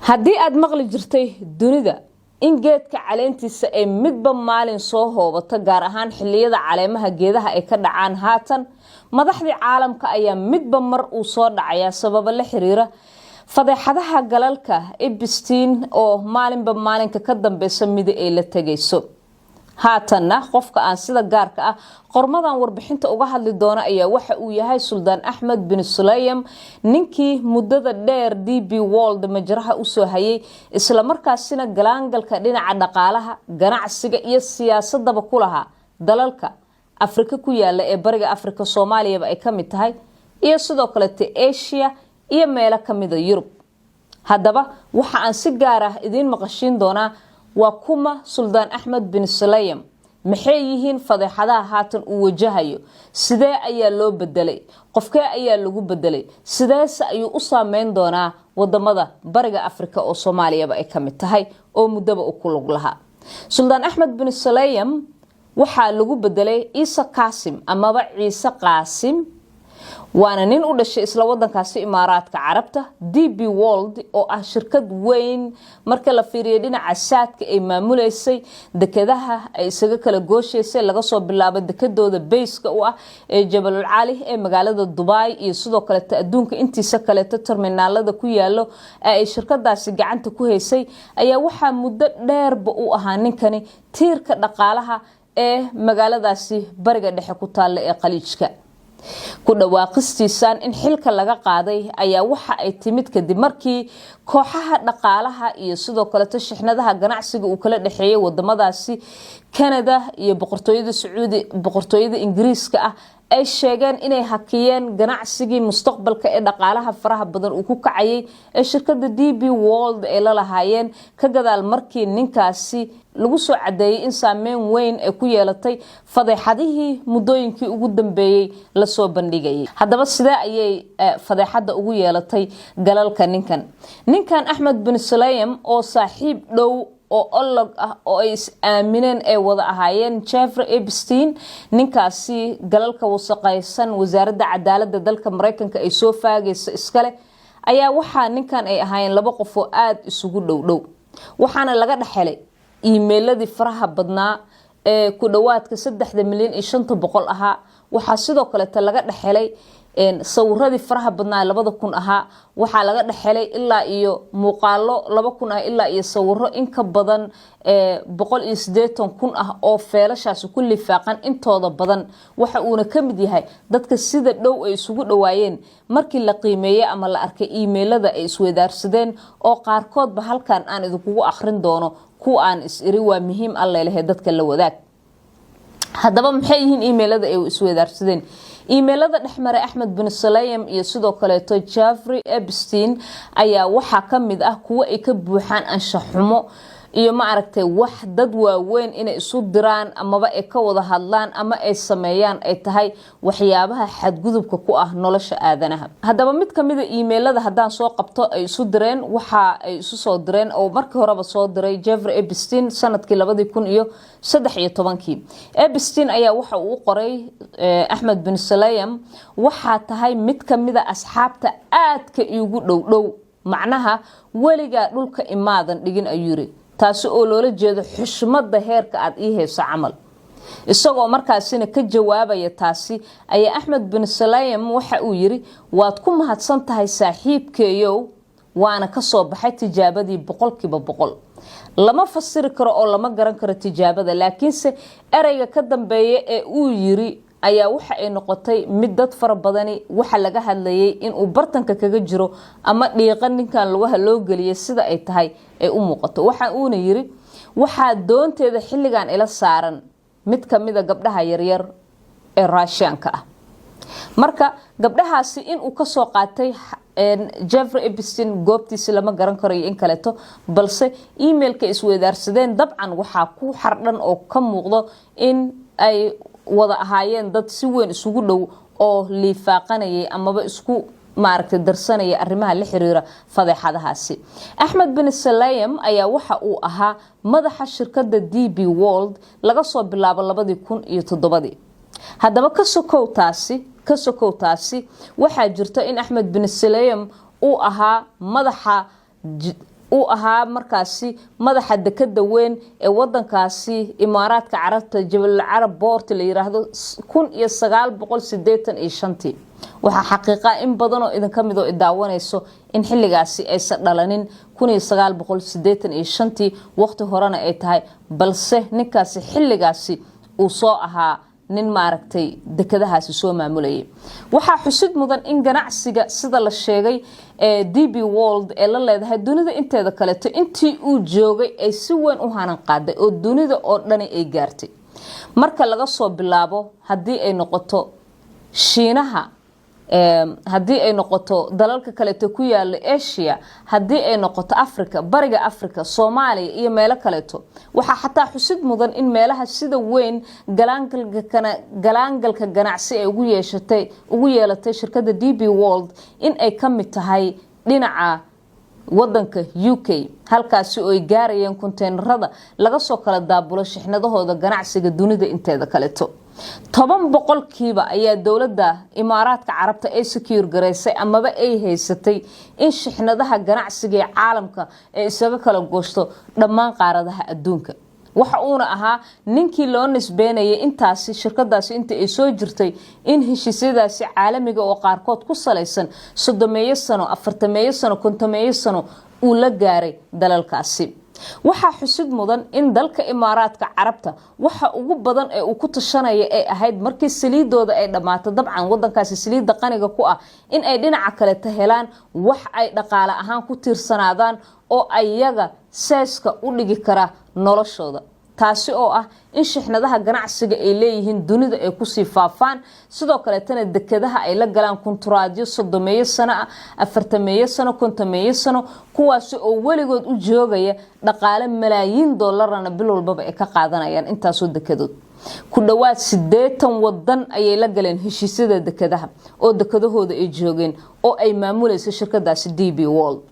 Haddii aad maqli jirtay dunida in geedka caleentiisa ay midba maalin soo hoobato, gaar ahaan xiliyada caleemaha geedaha ay ka dhacaan, haatan madaxdii caalamka ayaa midba mar uu soo dhacayaa, sababo la xiriira fadeexadaha galalka Epstein oo maalinba maalinka ka dambeysa midi ay la tegayso. Haatanna qofka aan sida gaarka ah qormadan warbixinta uga hadli doono ayaa waxa uu yahay Suldaan Axmed bin Sulayem, ninkii muddada dheer DP World majraha usoo hayay, islamarkaasina galaangalka dhinaca dhaqaalaha, ganacsiga iyo siyaasadaba ku lahaa dalalka Afrika ku yaala ee Bariga Afrika, Soomaaliyaba ay kamid tahay, iyo sidoo kalete Asia iyo meelo kamida Yurub. Haddaba waxa aan si gaar ah idiin maqashiin doonaa waa kuma Suldaan Axmed bin Sulayem, maxay yihiin fadeexadaha haatan uu wajahayo, sidee ayaa loo bedelay, qofkee ayaa lagu bedelay, sideese ayuu u saameyn doonaa wadamada Bariga Afrika oo Soomaaliyaba ay kamid tahay oo muddaba u ku lug lahaa. Suldaan Axmed bin Sulayem waxaa lagu bedelay Ciise Qaasim amaba Ciise Qaasim, waana nin u dhashay isla wadankaasi Imaaraadka Carabta. DP World oo ah shirkad weyn marka la fiiriyo dhinaca saadka ay maamuleysay, dekedaha ay isaga kala gooshaysay, laga soo bilaabo dekadooda base-ka u ah ee Jabalul Cali ee magaalada Dubai, iyo sidoo kaleeto adduunka intiisa kaleeto terminaalada ku yaalo ee ay shirkadaasi gacanta ku haysay, ayaa waxaa muddo dheerba u ahaa ninkani tiirka dhaqaalaha ee magaaladaasi Bariga Dhexe ku taalla ee Khaliijka. Ku dhawaaqistiisan in xilka laga qaaday ayaa waxa ay timid kadib markii kooxaha dhaqaalaha iyo sidoo kaleto shixnadaha ganacsiga uu kala dhexeeyay wadamadaasi Canada iyo Boqortooyada Sacuudi, Boqortooyada Ingiriiska ah ay sheegeen inay hakiyeen ganacsigii mustaqbalka ee dhaqaalaha faraha badan uu ku kacayay ee shirkada DP World ay la lahaayeen, ka gadaal markii ninkaasi lagu soo cadeeyay in saameyn weyn ay ku yeelatay fadeexadihii muddooyinkii ugu dambeeyey lasoo bandhigayay. Haddaba sidee ayay fadeexada ugu yeelatay galalka ninkan Axmed bin Sulayem oo saaxiib dhow oo olog ah oo ay is aamineen ay wada ahaayeen Jeffrey Epstein, ninkaasi galalka wasaqaysan Wasaaradda Cadaalada dalka Mareykanka ay soo faagaysa iskale, ayaa waxaa ninkan ay ahaayeen laba qof oo aada isugu dhowdhow. Waxaana laga dhexhelay email-adii faraha badnaa ee ku dhowaadka 3,500,000 ahaa. Waxaa sidoo kaleeta laga dhexhelay sawiradii faraha badnaa 2000 ahaa. Waxaa laga dhexhelay ilaa iyo muuqaalo 2000 ah, ilaa iyo sawiro in ka badan 180,000 ah oo feelashaasi ku lifaaqan intooda badan. Waxa uuna ka mid yahay dadka sida dhow ay isugu dhowaayeen markii la qiimeeyey ama la arkay email-ada ay isweydaarsadeen, oo qaarkoodba halkan aan idinkugu akhrin doono kuwa aan is iri waa muhiim allelehe dadka la wadaag. Haddaba maxay yihiin email-ada ay isweydaarsadeen? Email-ada dhexmaray Axmed bin Salayem iyo sidoo kaleeto Jeffrey Epstein ayaa waxaa kamid ah kuwo ay ka buuxaan anshaxumo iyo, ma aragtay, wax dad waaweyn inay isu diraan amaba ay ka wada hadlaan ama ay sameeyaan ay tahay waxyaabaha xadgudubka ku ah nolosha aadanaha. Haddaba mid kamida email-ada haddaan soo qabto ay isu direen, waxa ay isu soo direen oo markii horeba soo diray Jeffrey Epstein sanadkii 2013-kii. Epstein ayaa waxa uu qoray Axmed bin Salayem: "Waxaa tahay mid kamida asxaabta aadka iigu dhowdhow, macnaha weligaa dhulka imaadan dhigin," ayuu yiri, taasi oo loola jeedo xushmada heerka aad ii hayso camal. Isagoo markaasina ka jawaabaya taasi ayaa Axmed bin Salayem waxa uu yiri: "Waad ku mahadsan tahay, saaxiibkeeyow, waana kasoo baxay tijaabadii 100%." Lama fasiri karo oo lama garan karo tijaabada, laakiinse ereyga ka dambeeya ee uu yiri ayaa waxa ay noqotay mid dad fara badani waxa laga hadlayay inuu bartanka kaga jiro ama dhiiqa ninkan lugaha loo geliyay sida ay tahay ay u muuqato. Waxa uuna yiri: "Waxaa doonteeda xilligan ila saaran mid kamida gabdhaha yaryar ee Raashiyaanka ah." Marka gabdhahaasi inuu kasoo qaatay Jeffrey Epstein goobtiisi lama garan karo iyo in kaleeto, balse email-ka isweydaarsadeen dabcan waxaa ku xardhan oo ka muuqdo in ay wada ahaayeen dad si weyn isugu dhow oo liifaaqanayay amaba isku, maaragtay, darsanaya arrimaha la xiriira fadeexadahaasi. Axmed bin Salayem ayaa waxa uu ahaa madaxa shirkada DP World laga soo bilaabo 2007-dii. Haddaba ka sokow taasi, waxaa jirta in Axmed bin Salayem uu ahaa madaxa Uu ahaa markaasi madaxa dekada weyn ee wadankaasi Imaaraadka Carabta, Jabal Carab Port la yiraahdo, 1985-tii. Waxaa xaqiiqa in badan oo idinka mid oo idaawanayso in xilligaasi aysan dhalanin, 1985-tii, waqti horena ay tahay, balse ninkaasi xilligaasi uu soo ahaa nin maaragtay dekadahaasi soo maamulayay. Waxaa xusid mudan in ganacsiga, sida la sheegay, ee DP World ee la leedahay dunida inteeda kaleeto intii uu joogay ay si weyn u hanan qaaday oo dunida oo dhani ay gaartay, marka laga soo bilaabo haddii ay noqoto Shiinaha, haddii ay noqoto dalalka kaleeto ku yaala Asia, haddii ay noqoto Africa, Bariga Africa, Soomaaliya iyo meelo kaleeto. Waxaa xataa xusid mudan in meelaha sida weyn galaangalka ganacsi ay ugu yeelatay shirkada DP World in ay ka mid tahay dhinaca wadanka UK, halkaasi oo ay gaarayeen konteenarada laga soo kala daabulo shixnadahooda ganacsiga dunida inteeda kaleeto. 10% ayaa dowladda Imaaraadka Carabta ay secure garaysay amaba ay haysatay in shixnadaha ganacsiga ee caalamka ay isaga kala gooshto dhammaan qaaradaha adduunka. Waxa uuna ahaa ninkii loo nisbeynayay intaasi shirkadaasi inta ay soo jirtay in heshiisyadaasi caalamiga oo qaarkood ku salaysan 30-meeyo sano, 40-meeyo sano, 50-meeyo sano uu la gaaray dalalkaasi. Waxaa xusid mudan in dalka Imaaraadka Carabta waxa ugu badan ee uu ku tashanaya ay ahayd markii saliidooda ay dhammaato, dabcan wadankaasi saliidda qaniga ku ah, in ay dhinaca kaleta helaan wax ay dhaqaale ahaan ku tiirsanaadaan oo ayaga seeska u dhigi kara noloshooda, taasi oo ah in shixnadaha ganacsiga ay leeyihiin dunida ay kusii faafaan. Sidoo kaleetana dekadaha ay la galaan kunturaadyo 30-meeyo sano ah, 40-meeyo sano, 50-meeyo sano, kuwaasi oo weligood u joogaya, dhaqaale malaayiin doolarana bil walbaba ay ka qaadanayaan intaasoo dekadood. Ku dhowaad 80 wadan ayay la galeen heshiisyada dekadaha oo dekadahooda ay joogeen oo ay maamulaysa shirkadaasi DP World.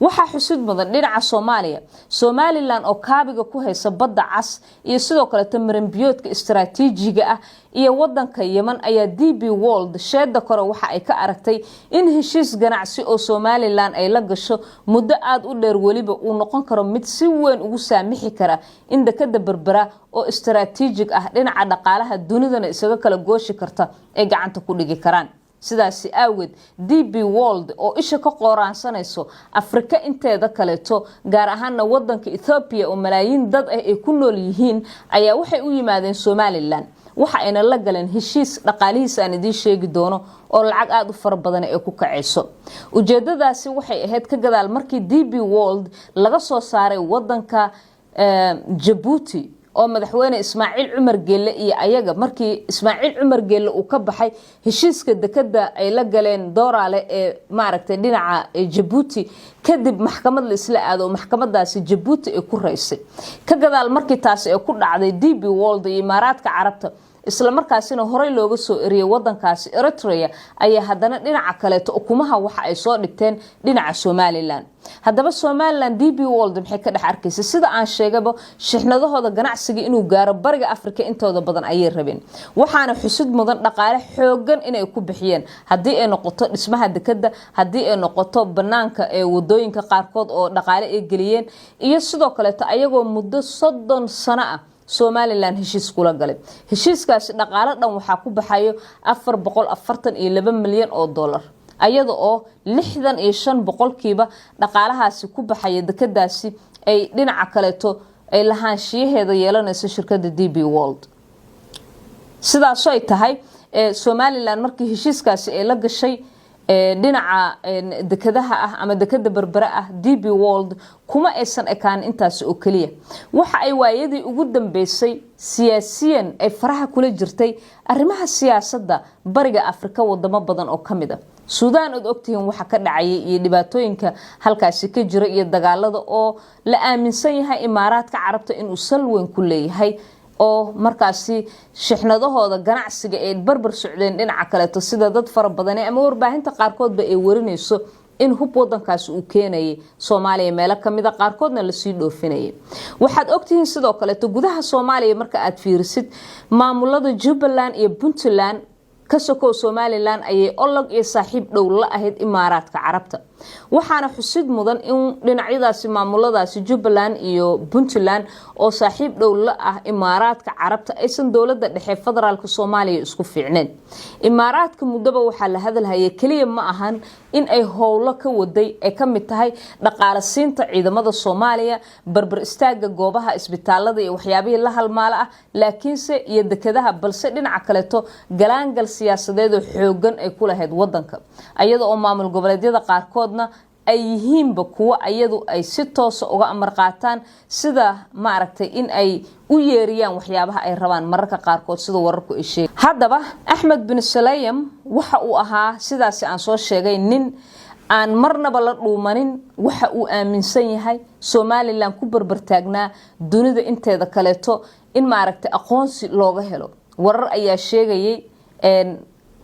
Waxaa xusid mudan dhinaca Soomaaliya, Somaliland oo kaabiga ku haysa Badda Cas iyo sidoo kaleeto maranbiyoodka istaraatiijiga ah iyo wadanka Yeman, ayaa DP World sheeda kore waxa ay ka aragtay in heshiis ganacsi oo Somaliland ay la gasho muddo aada u dheer weliba uu noqon karo mid si weyn ugu saamixi kara in dekada Berbera oo istaraatiijig ah, dhinaca dhaqaalaha dunidana isaga kala gooshi karta, ay gacanta ku dhigi karaan. Sidaasi awgeed DP World oo isha ka qooraansanayso Afrika inteeda kaleeto, gaar ahaana wadanka Ethoobiya oo malaayiin dad ah ay ku nool yihiin, ayaa waxay u yimaadeen Somaliland. Waxa ayna la galeen heshiis dhaqaalihiisa aan idiin sheegi doono oo lacag aada u fara badan ay ku kacayso. Ujeedadaasi waxay ahayd ka gadaal markii DP World laga soo saaray wadanka Jabuuti oo madaxweyne Ismaaciil Cumar Geelle iyo ayaga, markii Ismaaciil Cumar Geelle uu ka baxay heshiiska dekada ay la galeen Dooraale ee maaragtay dhinaca Jabuuti, kadib maxkamad la isla aado oo maxkamadaasi Jabuuti ay ku raysay. Ka gadaal markii taasi ay ku dhacday DP World iyo Imaaraadka Carabta, isla markaasina horey looga soo eriyay wadankaasi Eritrea, ayaa haddana dhinaca kaleeto ukumaha waxa ay soo dhigteen dhinaca Somaliland. Haddaba Somaliland DP World maxay ka dhex arkaysa? Sida aan sheegaba, shixnadahooda ganacsiga inuu gaaro Bariga Afrika intooda badan ayay rabeen. Waxaana xusid mudan dhaqaale xoogan inay ku bixiyeen, haddii ay noqoto dhismaha dekada, haddii ay noqoto banaanka ee wadooyinka qaarkood oo dhaqaale ay geliyeen, iyo sidoo kaleeto ayagoo muddo 30 sano ah Somaliland heshiis kula galay. Heshiiskaasi dhaqaalo dhan waxaa ku baxayo 442 milyan oo dollar, ayada oo 65% dhaqaalahaasi ku baxaya dekadaasi ay dhinaca kaleeto ay lahaanshiyaheeda yeelanayso shirkada DP World. Sidaasoo ay tahay, Somaliland markii heshiiskaasi ay la gashay dhinaca dekadaha ah ama dekada Berbere ah DP World, kuma aysan ekaan intaasi oo keliya. Waxa ay waayadii ugu dambeysay siyaasiyan ay faraha kula jirtay arrimaha siyaasadda Bariga Afrika, wadamo badan oo kamid a Suudaan ood ogtihiin waxa ka dhacayay iyo dhibaatooyinka halkaasi ka jira iyo dagaalada oo la aaminsan yahay Imaaraadka Carabta inuu sal weyn ku leeyahay, oo markaasi shixnadahooda ganacsiga ay barbar socdeen dhinaca kaleeto, sida dad fara badane ama warbaahinta qaarkoodba ay warinayso in hub wadankaasi uu keenayay Soomaaliya meelo kamida, qaarkoodna lasii dhoofinayay. Waxaad ogtihiin sidoo kaleeto gudaha Soomaaliya marka aad fiirisid, maamulada Jubbaland iyo Puntland ka sokow, Somaliland ayay olog iyo saaxiib dhow la ahayd Imaaraadka Carabta. Waxaana xusid mudan in dhinacyadaasi maamuladaasi Jubbaland iyo Puntland oo saaxiib dhow la ah Imaaraadka Carabta aysan dowlada dhexe federaalka Soomaaliya isku fiicneen. Imaaraadka muddoba waxaa la hadalhayay keliya ma ahan in ay howlo ka waday ay ka mid tahay dhaqaale siinta ciidamada Soomaaliya, barbar istaaga goobaha isbitaalada iyo waxyaabihii la halmaalo ah, laakiinse iyo dekadaha, balse dhinaca kaleeto galaangal siyaasadeed oo xoogan ay ku lahayd wadanka, ayada oo maamul goboleedyada qaarkoodna ay yihiinba kuwo ayadu ay si toosa uga amar qaataan, sida maaragtay in ay u yeeriyaan waxyaabaha ay rabaan mararka qaarkood, sida wararku ay sheegay. Haddaba Axmed Bin Salayam waxa uu ahaa, sidaasi aan soo sheegay, nin aan marnaba la dhuumanin waxa uu aaminsan yahay, Somaliland ku barbartaagnaa dunida inteeda kaleeto in maaragtay aqoonsi looga helo. Warar ayaa sheegayay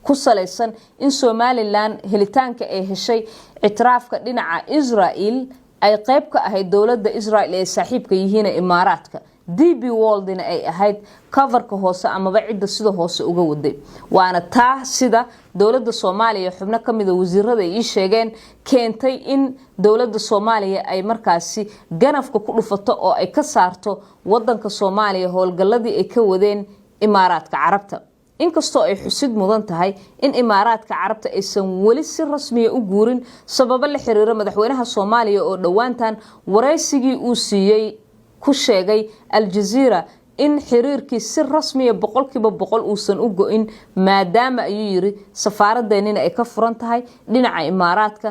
ku salaysan in Somaliland helitaanka ay heshay ictiraafka dhinaca Israel ay qeyb ka ahayd dowlada Israel ee saaxiibka yihiin Imaaraadka, DP Worldina ay ahayd coverka hoose amaba cidda sida hoose uga waday. Waana taa sida dowlada Soomaaliya xubno kamida wasiirada ay ii sheegeen keentay in dowlada Soomaaliya ay markaasi ganafka ku dhufato oo ay ka saarto wadanka Soomaaliya howlgaladii ay ka wadeen Imaaraadka Carabta, inkastoo ay xusid mudan tahay in Imaaraadka Carabta aysan weli si rasmiya u guurin sababo la xiriira madaxweynaha Soomaaliya oo dhowaantan waraysigii uu siiyey ku sheegay Aljaziira in xiriirkii si rasmiya 100% uusan u go-in, maadaama ayuu yiri safaaradeenina ay ka furan tahay dhinaca Imaaraadka,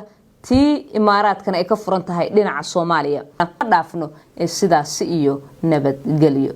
tii Imaaraadkana ay ka furan tahay dhinaca Soomaaliya. Dhaafno ee sidaasi iyo nabadgelyo.